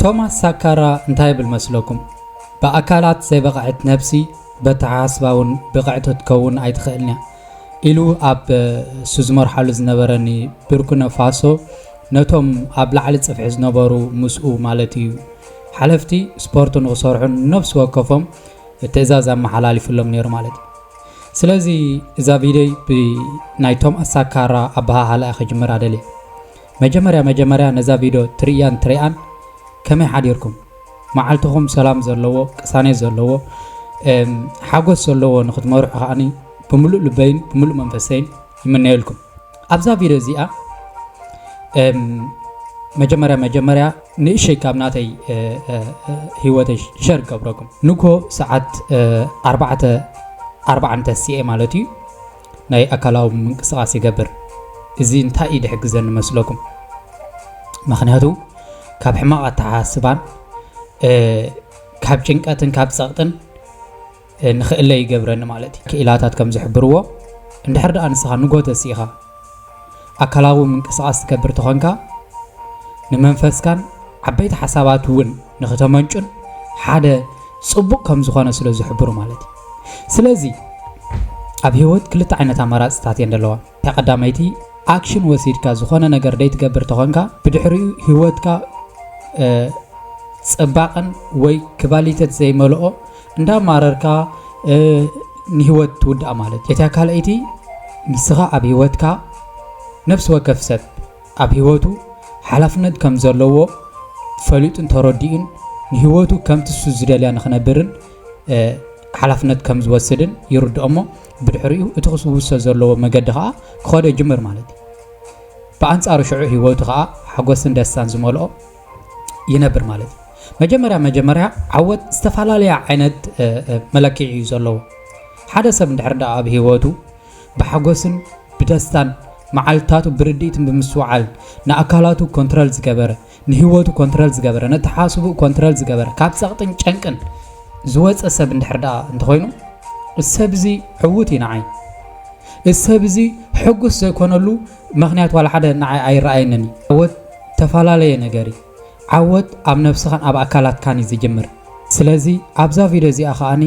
ቶማስ ሳካራ እንታይ ይብል መስለኩም? "ብኣካላት ዘይበቕዐት ነብሲ በተሓሳስባ እውን ብቕዕቲ ክትከውን ኣይትኽእልን እያ" ኢሉ ኣብ፣ እ፣ እሱ ዝመርሓሉ ዝነበረ ንቡርኪና ፋሶ ነቶም ኣብ ላዕሊ ጽፍሒ ዝነበሩ ምስኡ ማለት እዩ ሓለፍቲ ስፖርት ንኽሰርሑ ነፍሲ ወከፎም ትእዛዝ ኣመሓላሊፉሎም ነይሩ ማለት እዩ። ስለዚ እዛ ቪድዮይ ብናይ ቶማስ ሳካራ ኣበሃህላ እየ ክጅምራ ደልየ። መጀመርያ መጀመርያ ነዛ ቪድዮ ትርእያን ትርእያን ከመይ ሓዲርኩም? መዓልትኹም ሰላም ዘለዎ፣ ቅሳኔ ዘለዎ፣ እም፣ ሓጎስ ዘለዎ ንኽትመርሑ ከኣኒ ብምሉእ ልበይን ብምሉእ መንፈሰይን ይምነየልኩም። ኣብዛ ቪድዮ እዚኣ፣ እም፣ መጀመርያ መጀመርያ ንእሸይ ካብ ናተይ፣ እ፣ እ፣ እ፣ ህይወተይ ሸር ገብረኩም። ንጎ ሰዓት፣ እ፣ ኣርባዕተ፣ ኣርባዕተ ተሲኤ ማለት እዩ፣ ናይ ኣካላዊ ምንቅስቓስ ይገብር። እዚ እንታይ እዩ ድሕግዘኒ መስለኩም? ምኽንያቱ ካብ ሕማቕ ኣተሓሳስባን፣ እ፣ ካብ ጭንቀትን ካብ ጸቕጥን፣ እ፣ ንኽእለ ይገብረኒ ማለት እዩ። ክኢላታት ከም ዝሕብርዎ፣ እንድሕር ደኣ ንስኻ ንጎ ተሲእኻ ኣካላዊ ምንቅስቓስ ትገብር ተኾንካ፣ ንመንፈስካን ዓበይቲ ሓሳባት እውን ንኽተመንጩን ሓደ ጽቡቕ ከም ዝኾነ ስለ ዝሕብሩ ማለት እዩ። ስለዚ ኣብ ህይወት ክልተ ዓይነት ኣማራጽታት እየን ዘለዋ። እታ ቀዳመይቲ፣ ኣክሽን ወሲድካ ዝኾነ ነገር ደይትገብር ተኾንካ፣ ብድሕሪኡ ህይወትካ፣ እ፣ ጽባቐን ወይ ክባሊተት ዘይመልኦ እንዳማረርካ፣ እ፣ ንህይወት ትውድኣ ማለት እዩ። እታ ካልኣይቲ፣ ንስኻ ኣብ ህይወትካ፣ ነፍሲ ወከፍ ሰብ ኣብ ህይወቱ ሓላፍነት ከም ዘለዎ ፈሊጡን ተረዲኡን፣ ንህይወቱ ከምቲ እሱ ዝደልያ ንኽነብርን፣ እ፣ ሓላፍነት ከም ዝወስድን ይርድኦ እሞ፣ ብድሕሪኡ እቲ ክስውሶ ዘለዎ መገዲ ኸኣ ክኸዶ ይጅምር ማለት እዩ። ብኣንጻሩ ሽዑ ህይወቱ ኸኣ ሓጎስን ደስታን ዝመልኦ ይነብር ማለት እዩ። መጀመርያ መጀመርያ ዓወት ዝተፈላለያ ዓይነት፣ እ፣ እ፣ መለክዒ እዩ ዘለዎ። ሓደ ሰብ እንድሕር ደኣ ኣብ ህይወቱ ብሓጎስን ብደስታን መዓልትታቱ ብርድኢትን ብምስትውዓልን ንኣካላቱ ኮንትረል ዝገበረ፣ ንህይወቱ ኮንትረል ዝገበረ፣ ነተሓስብኡ ኮንትረል ዝገበረ፣ ካብ ጸቕጥን ጨንቅን ዝወጸ ሰብ እንድሕር ደኣ እንተኾይኑ፣ እዚ ሰብ እዚ ዕዉት እዩ ንዓይ። እዚ ሰብ እዚ ሕጉስ ዘይኮነሉ ምኽንያት ዋላ ሓደ ንዓይ ኣይረኣየንን እዩ። ዓወት ተፈላለየ ነገር እዩ። ዓወት ኣብ ነብስኻን ኣብ ኣካላትካን እዩ ዝጅምር። ስለዚ ኣብዛ ቪድዮ እዚኣ ከኣኒ፣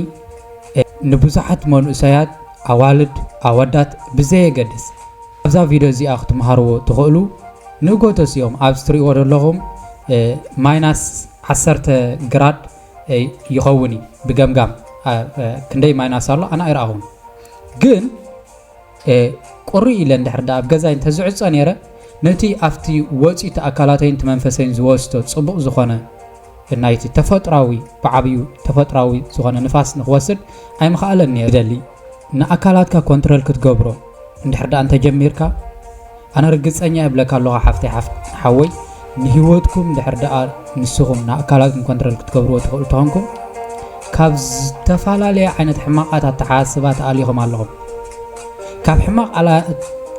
እ፣ ንብዙሓት መንእሰያት፣ ኣዋልድ፣ ኣወዳት ብዘየገድስ ኣብዛ ቪድዮ እዚኣ ክትመሃርዎ ትኽእሉ። ንእጎ ተሲኦም ኣብዚ ትርእይዎ ዘለኹም፣ እ፣ ማይናስ ዓሰርተ ግራድ፣ እ፣ ይኸውን እዩ ብገምጋም። እ፣ እ፣ ክንደይ ማይናስ ኣሎ ኣነ ኣይረኣኹን። ግን፣ እ፣ ቁሪ ኢለ እንድሕር ደኣ ኣብ ገዛይ እንተዝዕጾ ነይረ፣ ነቲ ኣብቲ ወጺኡ እቲ ኣካላተይን እቲ መንፈሰይን ዝወስዶ ጽቡቕ ዝኾነ ናይቲ ተፈጥራዊ፣ ብዓብዩ ተፈጥራዊ ዝኾነ ንፋስ ንኽወስድ ኣይምኽኣለን እየ ዝደሊ። ንኣካላትካ ኮንትረል ክትገብሮ እንድሕር ደኣ እንተጀሚርካ፣ ኣነ ርግጸኛ እብለካ ኣለኹ ሓፍተይ፣ ሓፍ-፣ ሓወይ፣ ንህይወትኩም እንድሕር ደኣ ንስኹም ንኣካላትኩም ኮንትረል ክትገብርዎ ትኽእሉ ተኾንኩም፣ ካብ ዝተፈላለየ ዓይነት ሕማቓት ኣተሓሳስባ ተኣሊኹም ኣለኹም። ካብ ሕማቕ ኣላ-፣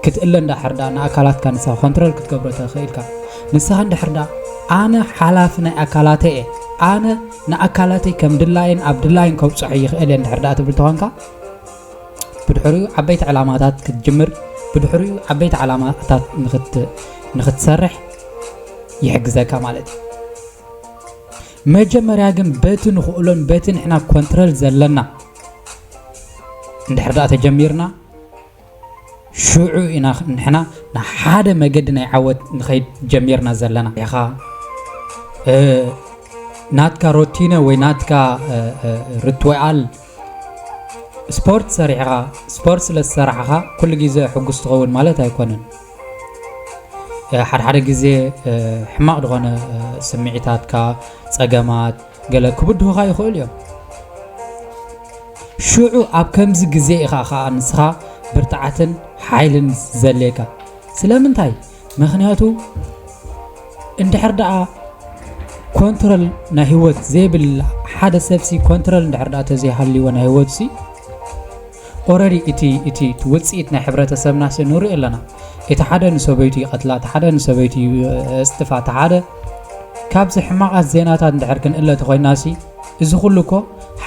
ክትእለ እንድሕር ደኣ ንኣካላትካ ንስኻ ኮንትረል ክትገብሮ ተኽእልካ፣ ንስኻ እንድሕር ደኣ ኣነ ሓላፊ ናይ ኣካላተይ እየ፣ ኣነ ንኣካላተይ ከም ድላይን ኣብ ድላይን ከብጽሖ ይኽእል እየ እንድሕር ደኣ ትብል ተኾንካ፣ ብድሕሪኡ ዓበይቲ ዕላማታት ክትጅምር፣ ብድሕሪኡ ዓበይቲ ዕላማታት ንኽት-፣ ንኽትሰርሕ ይሕግዘካ ማለት እዩ። መጀመርያ ግን በቲ ንኽእሎን በቲ ንሕና ኮንትረል ዘለና እንድሕር ደኣ ተጀሚርና፣ ሽዑ ኢና ንሕና ንሓደ መገዲ ናይ ዓወት ንኸይድ ጀሚርና ዘለና። ኢኻ፣ እ፣ ናትካ ሮቲነ ወይ ናትካ፣ እ፣ እ፣ ሪትዋል ስፖርት ሰሪሕኻ፣ ስፖርት ስለ ዝሰራሕኻ ኩሉ ግዜ ሕጉስ ትኸውን ማለት ኣይኮነን። እ፣ ሓድሓደ ግዜ፣ እ፣ ሕማቕ ዝኾነ፣ እ፣ ስምዒታትካ፣ ጸገማት፣ ገለ ክብድሁኻ ይኽእሉ እዮም። ሽዑ ኣብ ከምዚ ግዜ ኢኻ ኸኣ ንስኻ ብርትዓትን ሓይልን ዘድልየካ። ስለምንታይ? ምኽንያቱ እንድሕር ደኣ ኮንትሮል ናይ ህይወት ዘይብል ሓደ ሰብሲ ኮንትሮል እንድሕር ደኣ ተዘይሃልይዎ ናይ ህይወትሲ ኦረዲ እቲ፣ እቲ፣ እቲ ውጽኢት ናይ ሕብረተሰብናሲ ንሪኦ ኣለና። እቲ ሓደ ንሰበይቱ ይቐትላ፣ እቲ ሓደ ንሰበይቱ ይስጥፋ፣ እቲ ሓደ ካብዚ ሕማቓት ዜናታት እንድሕር ክንእለ ተኾይናሲ፣ እዚ ኩሉ እኮ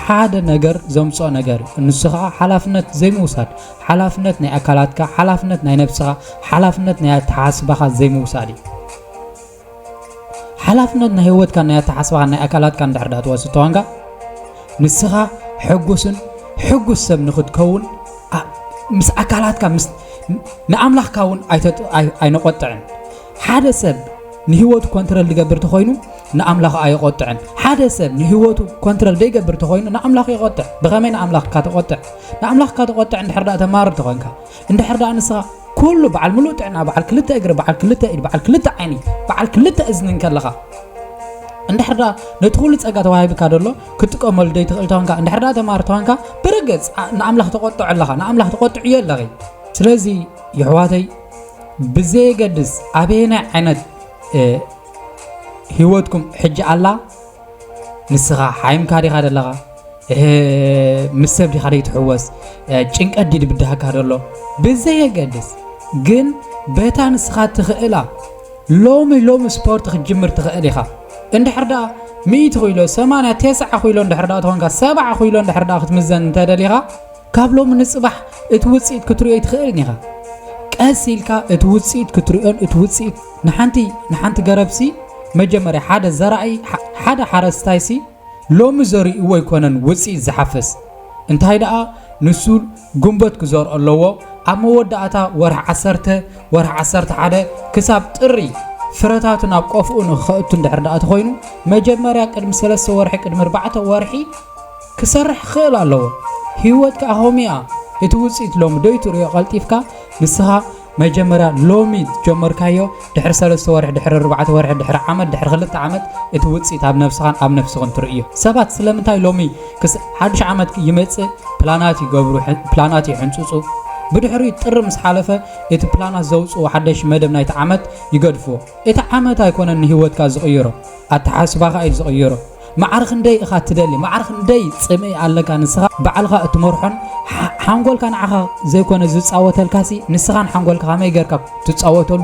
ሓደ ነገር ዘምጽኦ ነገር እዩ። ንሱ ኸኣ ሓላፍነት ዘይምውሳድ፣ ሓላፍነት ናይ ኣካላትካ፣ ሓላፍነት ናይ ነብስኻ፣ ሓላፍነት ናይ ኣተሓሳስባኻ ዘይምውሳድ እዩ። ሓላፍነት ናይ ህይወትካ፣ ናይ ኣተሓስባኻ፣ ናይ ኣካላትካ እንድሕር ደኣ ትወስድ ተኾንካ፣ ንስኻ ሕጉስን ሕጉስ ሰብ ንኽትከውን፣ ኣ-፣ ምስ ኣካላትካ፣ ምስ፣ ንኣምላኽካ እውን ኣይተጥ-፣ ኣይ-፣ ኣይነቖጥዕን። ሓደ ሰብ ንህይወቱ ኮንትረል ዝገብር ተኾይኑ ንኣምላኽ ኣየቖጥዕን። ሓደ ሰብ ንህይወቱ ኮንትረል ዘይገብር ተኾይኑ ንኣምላኽ የቖጥዕ። ብኸመይ ንኣምላኽካ ተቖጥዕ? ንኣምላኽካ ተቖጥዕ እንድሕር ደኣ ተማሪ ተኾንካ፣ እንድሕር ደኣ ንስኻ ኩሉ በዓል ምሉእ ጥዕና፣ በዓል ክልተ እግሪ፣ በዓል ክልተ ኢድ፣ በዓል ክልተ ዓይኒ፣ በዓል ክልተ እዝኒ እንከለኻ፣ እንድሕር ደኣ ነቲ ኩሉ ጸጋ ተዋሂብካ ደሎ ክትጥቀመሉ ዘይትኽእል ተኾንካ፣ እንድሕር ደኣ ተማሪ ተኾንካ፣ ብርግጽ ኣ-፣ ንኣምላኽ ተቖጥዖ ኣለኻ፣ ንኣምላኽ ተቖጥዕዮ ኣለኺ። ስለዚ የሕዋተይ፣ ብዘየገድስ ኣበየናይ ዓይነት፣ እ፣ ህይወትኩም ሕጂ ኣላ፣ ንስኻ ሓይምካ ዲኻ ዘለኻ? እህ፣ ምስ ሰብ ዲኻ ደይትሕወስ? እ፣ ጭንቀት ድዩ ድብድሃካ ደሎ? ብዘየገድስ ግን በታ ንስኻ ትኽእላ ሎሚ፣ ሎሚ ስፖርት ክትጅምር ትኽእል ኢኻ። እንድሕር ደኣ ሚእቲ ኪሎ፣ ሰማንያ፣ ተስዓ ኪሎ እንድሕር ደኣ ትኾንካ፣ ሰብዓ ኪሎ እንድሕር ደኣ ክትምዘን እንተደሊኻ፣ ካብ ሎሚ ንጽባሕ እቲ ውጽኢት ክትርእዮ ኣይትኽእልን ኢኻ። ቀስ ኢልካ እቲ ውጽኢት ክትርእዮን እቲ ውጽኢት ንሓንቲ፣ ንሓንቲ ገረብሲ መጀመርያ ሓደ ዘራኢ፣ ሓ-፣ ሓደ ሓረስታይሲ ሎሚ ዘሪእዎ ኣይኮነን ውጽኢት ዝሓፍስ። እንታይ ደኣ ንሱ ጉንበት ክዘርኦ ኣለዎ። ኣብ መወዳእታ ወርሒ ዓሰርተ፣ ወርሒ ዓሰርተ ሓደ ክሳብ ጥሪ ፍረታቱ ናብ ቆፍኡ ንኽኸእቱ እንድሕር ደኣ ተኾይኑ፣ መጀመርያ ቅድሚ ሰለስተ ወርሒ፣ ቅድሚ ኣርባዕተ ወርሒ ክሰርሕ ክኽእል ኣለዎ። ህይወት ከኣ ከምኡ እያ። እቲ ውጽኢት ሎሚ ዶ ይትርእዮ ቀልጢፍካ? ንስኻ መጀመርያ ሎሚ ጀመርካዮ፣ ድሕሪ ሰለስተ ወርሒ፣ ድሕሪ ኣርባዕተ ወርሒ፣ ድሕሪ ዓመት፣ ድሕሪ ክልተ ዓመት እቲ ውጽኢት ኣብ ነብስኻን ኣብ ነፍስኽን ትርእዮ። ሰባት ስለምንታይ ሎሚ ክስ-፣ ሓድሽ ዓመት ይመጽእ ፕላናት ይገብሩ፣ ሕ-፣ ፕላናት ይሕንጽጹ። ብድሕሪኡ ጥሪ ምስ ሓለፈ እቲ ፕላናት ዘውጽኡ ሓደሽ መደብ ናይቲ ዓመት ይገድፍዎ። እቲ ዓመት ኣይኮነን ንህይወትካ ዝቕይሮ፣ ኣተሓስባኻ እዩ ዝቕይሮ። ማዕረ ክንደይ ኢኻ ትደሊ፣ ማዕረ ክንደይ ጽምኢ ኣለካ ንስኻ ባዕልኻ እትመርሖን ሓ-፣ ሓንጎልካ ንዓኻ ዘይኮነ ዝጻወተልካሲ፣ ንስኻን ሓንጎልካ ከመይ ጌርካ ትጻወተሉ፣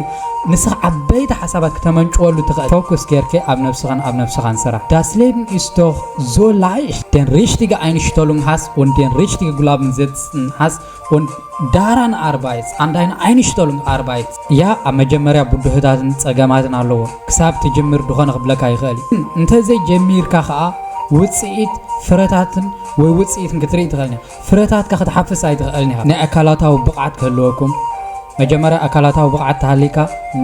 ንስኻ ዓበይቲ ሓሳባት ክተመንጭወሉ ትኽእል። ፎኩስ ጌርካ ኣብ ነብስኻን ኣብ ነብስኻን ስራሕ። Das Leben ist doch so leicht, den richtigen Einstellung hast und den richtigen Glauben setzen hast und daran arbeitest, an deiner Einstellung arbeitest, ja, ኣብ መጀመርያ ብድሆታትን ጸገማትን ኣለዎ። ክሳብ ትጅምር ድኾነ ክብለካ ይኽእል እዩ። እንተዘይ ጀሚርካ ኸኣ ውጽኢት ፍረታትን ወይ ውጽኢትን ክትርኢ ትኽእል ኢኻ። ፍረታትካ ክትሓፍስ ኣይትኽእልን ኢኻ። ናይ ኣካላታዊ ብቕዓት ክህልወኩም፣ መጀመርያ ኣካላታዊ ብቕዓት ተሃሊካ፣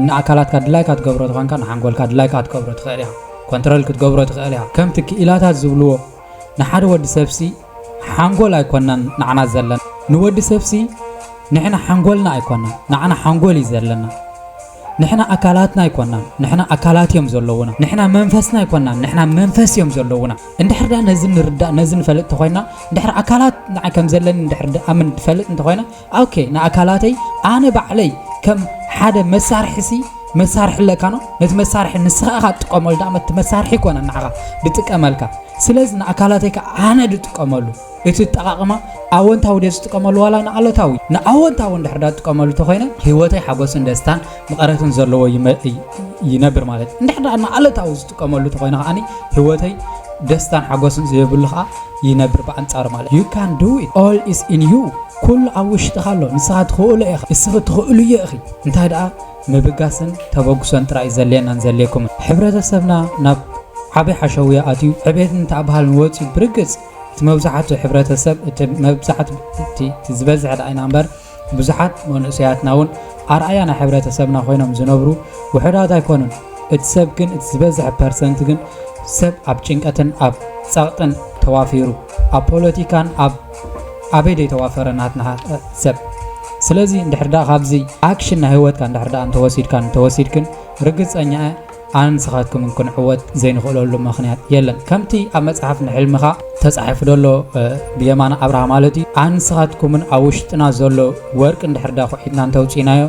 ንኣካላትካ ድላይካ ትገብሮ ተኾንካ፣ ንሓንጎልካ ድላይካ ክትገብሮ ትኽእል ኢኻ። ኮንትሮል ክትገብሮ ትኽእል ኢኻ። ከምቲ ክኢላታት ዝብልዎ፣ ንሓደ ወዲ ሰብሲ ሓንጎል ኣይኮናን ንዓና ዘለና። ንወዲ ሰብሲ ንሕና ሓንጎልና ኣይኮናን፣ ንዓና ሓንጎል እዩ ዘለና። ንሕና ኣካላትና ኣይኮናን፣ ንሕና ኣካላት እዮም ዘለዉና። ንሕና መንፈስና ኣይኮናን፣ ንሕና መንፈስ እዮም ዘለዉና። እንድሕር ደኣ ነዚ ንርዳእ፣ ነዚ ንፈልጥ እንተኾይና፣ እንድሕር ኣካላት ንዓይ ከም ዘለኒ እንድሕር ደኣ ኣምን ንፈልጥ እንተኾይና፣ ኦኬ፣ ንኣካላተይ ኣነ ባዕለይ ከም ሓደ መሳርሒ ሲ፣ መሳርሒ ኣለካ ነው። ነቲ መሳርሒ ንስኻ ኢኻ ትጥቀመሉ፣ ደኣ እቲ መሳርሒ ኣይኮነን ንዓኻ ዝጥቀመልካ። ስለዚ ንኣካላተይ ከኣ ኣነ ዝጥቀመሉ፣ እቲ ኣጠቓቕማ ኣወንታዊ ድየ ዝጥቀመሉ ዋላ ንኣሉታዊ? ንኣወንታዊ እንድሕር ደኣ ዝጥቀመሉ ተኾይነ፣ ህይወተይ ሓጎስን ደስታን መቐረትን ዘለዎ ይመ-፣ ይ-፣ ይነብር ማለት እዩ። እንድሕር ደኣ ንኣሉታዊ ዝጥቀመሉ ተኾይነ ከኣኒ፣ ህይወተይ ደስታን ሓጎስን ዘይብሉ ከኣ ይነብር ብኣንጻሩ ማለት እዩ። You can do it. All is in you. ኩሉ ኣብ ውሽጥኻ ኣሎ። ንስኻ ትኽእሎ ኢኻ። እስኺ ትኽእልዮ ኢኺ። እንታይ ደኣ ምብጋስን ተበግሶን ጥራይ እዩ ዘድልየናን ዘድልየኩምን። ሕብረተሰብና ናብ ዓቢ ሓሸውያ ኣትዩ፣ ዕቤትን ምትዕብባልን ወጺኡ። ብርግጽ፣ እቲ መብዛሕትኡ ሕብረተሰብ፣ እቲ መብዛሕትኡ፣ እቲ፣ እቲ ዝበዝሐ ደኣ ኢና እምበር፣ ብዙሓት መንእሰያትና እውን ኣርኣያ ናይ ሕብረተሰብና ኮይኖም ዝነብሩ ውሑዳት ኣይኮኑን። እቲ ሰብ ግን፣ እቲ ዝበዝሐ ፐርሰንት ግን፣ ሰብ ኣብ ጭንቀትን ኣብ ጸቕጥን ተዋፊሩ፣ ኣብ ፖለቲካን ኣብ ኣበይ ደይተዋፈረ ናትና ሰብ። ስለዚ እንድሕር ደኣ ካብዚ ኣክሽን ናይ ህይወትካ እንድሕር ደኣ እንተወሲድካን እንተወሲድክን፣ ርግጸኛ እየ ኣነ ንስኻትኩምን ክንዕወት ዘይንኽእለሉ ምኽንያት የለን። ከምቲ ኣብ መጽሓፍ ንሕልምኻ ተጻሒፉ ዘሎ፣ እ፣ ብየማነ ኣብርሃ ማለት እዩ፣ ኣነ ንስኻትኩምን ኣብ ውሽጥና ዘሎ ወርቂ እንድሕር ደኣ ኩሒትና እንተውጺእናዮ፣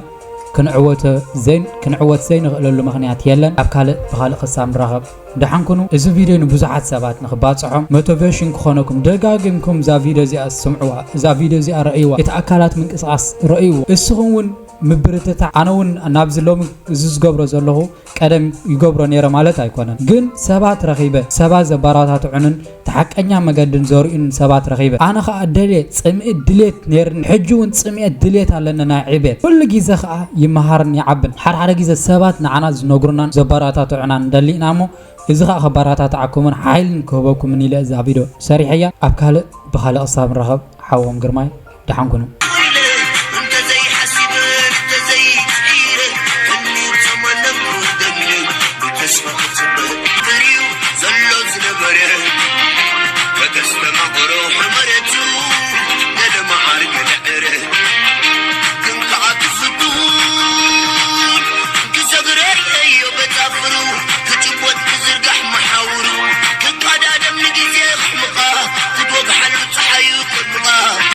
ክንዕወቶ ዘይን-፣ ክንዕወት ዘይንኽእለሉ ምኽንያት የለን። ኣብ ካልእ ብኻልእ ክሳብ ንራኸብ ደሓን ኩኑ። እዚ ቪድዮ ንብዙሓት ሰባት ንኽባጽሖም ሞቲቬሽን ክኾነኩም ደጋጊምኩም እዛ ቪድዮ እዚኣ ስምዕዋ፣ እዛ ቪድዮ እዚኣ ረእይዋ፣ እቲ ኣካላት ምንቅስቓስ ረእይዎ። እስኹም እውን ምብርትታዕ። ኣነ እውን ናብዚ ሎሚ እዚ ዝገብሮ ዘለኹ ቀደም ይገብሮ ነይረ ማለት ኣይኮነን፣ ግን ሰባት ረኺበ፣ ሰባት ዘበረታትዑንን እቲ ሓቀኛ መገድን ዘርእዩን ሰባት ረኺበ። ኣነ ኸኣ ደልየ ጽምኢ ድሌት ነይርኒ፣ ሕጂ እውን ጽምኤት ድሌት ኣለኒ ናይ ዕቤት። ኩሉ ግዜ ኸኣ ይመሃርን ይዓብን። ሓደ ሓደ ግዜ ሰባት ንዓና ዝነግሩናን ዘበረታትዑናን እንደሊ ኢና እሞ፣ እዚ ኸኣ ከበረታትዓኩምን ሓይልን ክህበኩምን ኢለ እዛ ቪድዮ ሰሪሐያ። ኣብ ካልእ ብኻልእ ክሳብ ንራኸብ ሓዎም ግርማይ ደሓን ኩኑ።